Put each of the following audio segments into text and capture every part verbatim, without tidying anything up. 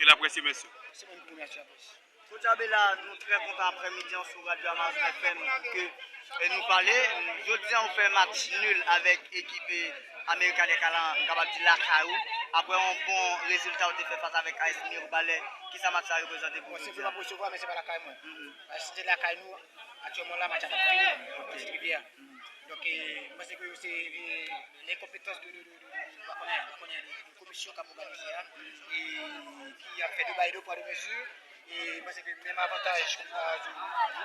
Daprè semèns yo. Se mwen ki remèsye la près. Coach Abela, nou trè kontan aprèmidi an sou Radyo Amazon F M ke, e, nou pale. Jodi a, ou fè match nil avèk ekip, e, America de Calan, m kapab di lakay ou. Aprè yon bon rezilta ou te fè fas avèk A S Mirebalais, kisa match sa reprezante pou ou jodi a? Bon, se vre m ap resevwa, men se pa lakay mwen. Paske si se te lakay nou, aktyèlman la, match la t ap fini, Petite Rivière. Donk, e, m panse ke se, e, lenkonpetans de, de, de, de, de, pa konnen, pa konnen, de, de komisyon k ap òganize a, e ki ap fè de bay de pwa de mezi, e m panse ke menm avantaj, kòm sa di,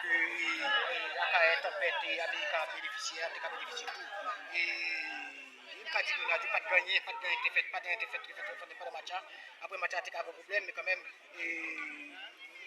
ke, e, e, Akayè, Tanpèt e America ap benefisye a, te ka benefisye tou. E, e m ka di ke Nadjou pa t gen anyen, pa t gen anyen te fèt, pa t gen anyen te fèt, te fèt, te fèt pandan match la. Apre match la te ka gen pwoblèm, men kanmenm, e,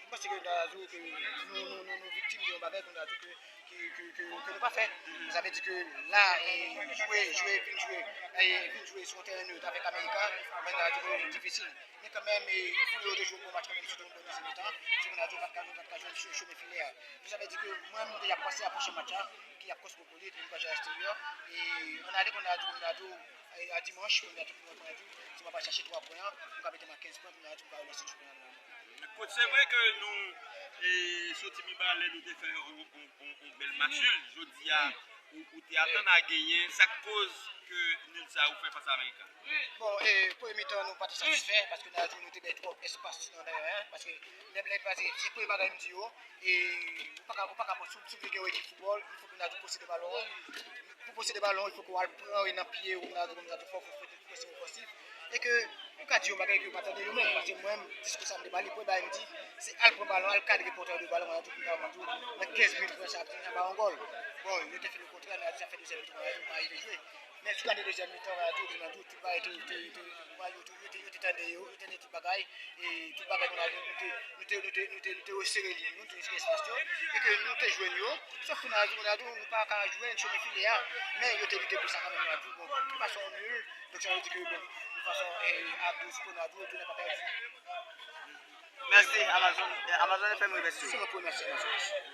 m panse ke Nadjou, ke nou, nou, nou, nou viktim de yon bagay, ke Nadjou, ke ke, ke, ke, ke nou pa fè. Sa vle di ke la, e, jwe, jwe, vin jwe, e, vin jwe sou yon teren nèt avèk America, mwen ta di ke li difisil. Men kanmenm, e, Fulio te jwe yon bon match kanmenm, sitou yon bon dezyèm mitan. Se pou n ta di, nou pa t ka, nou pa t ka jwenn sou chemen filè a. Sa vle di ke mwen, m deja panse a pwochen match la, ki ap Cosmopolite, nou pral jwe a eksteryè. E, ann ale, pou n ta di, pou n ta di, e, a dimanch, pou n ta di, pou n ta di, si m ap al chache twa pwen an, m ka mete m a kenz pwen, pou n ta di, m ka relanse chanpyona la. Coach, se vre ke nou, e, soti Mibalè, nou te fè yon, yon, yon, yon bèl match nil. Jodi a, ou, ou te atann a genyen. Sa k koz ke nil sa ou fè fas a America? Bon, e, premye mitan, nou pa te satisfè, paske Nadjou, nou te bay twòp espas nan teren, paske lè, lè pase, se premye bagay m di yo, e, ou pa ka, ou pa ka pran, si, si w vle gen yon ekip foutbòl, il fò ke Nadjou posede balon an. Pou posede balon, il fò ke w al pran yo nan pye yo, nan, nan, nan, fò, fò, fò, fò, fò, fò, fò, fò, e ke, m ka di yon bagay ke yo pa tande yo menm, paske mwen, diskou sa m te ba li, premye bagay m di, se al pran balon, al kadre pòtay de balon, nan tout moun, nan kenz minit, pran sa, pran sa, ba yon gòl. Bon, yo te fè lekontrè, nan sa fè dezyèm mitan, yo pa rive jwe. Men si w gade dezyèm mitan, nan tout, nan tout, tout bagay, tout, tout, tout, yo te, yo te, yo te tande yo, yo tande tout bagay, e tout bagay, nou te, nou te, nou te, nou te, nou te resere liy, nou te resere espas yo, e ke nou te jwenn yo, sòf ke nan, nan, nou pa ka jwenn chemen filè a, men yo te lite pou sa kanmenm, nan, bon, tout fason nil, donk sa vle di ke, bon, tout fason, e, a douz pou Nadjou, tounen pa pèdi. Mèsi, Amazon, Amazon F M remèsye w. Se mwen k remèsye Amazon.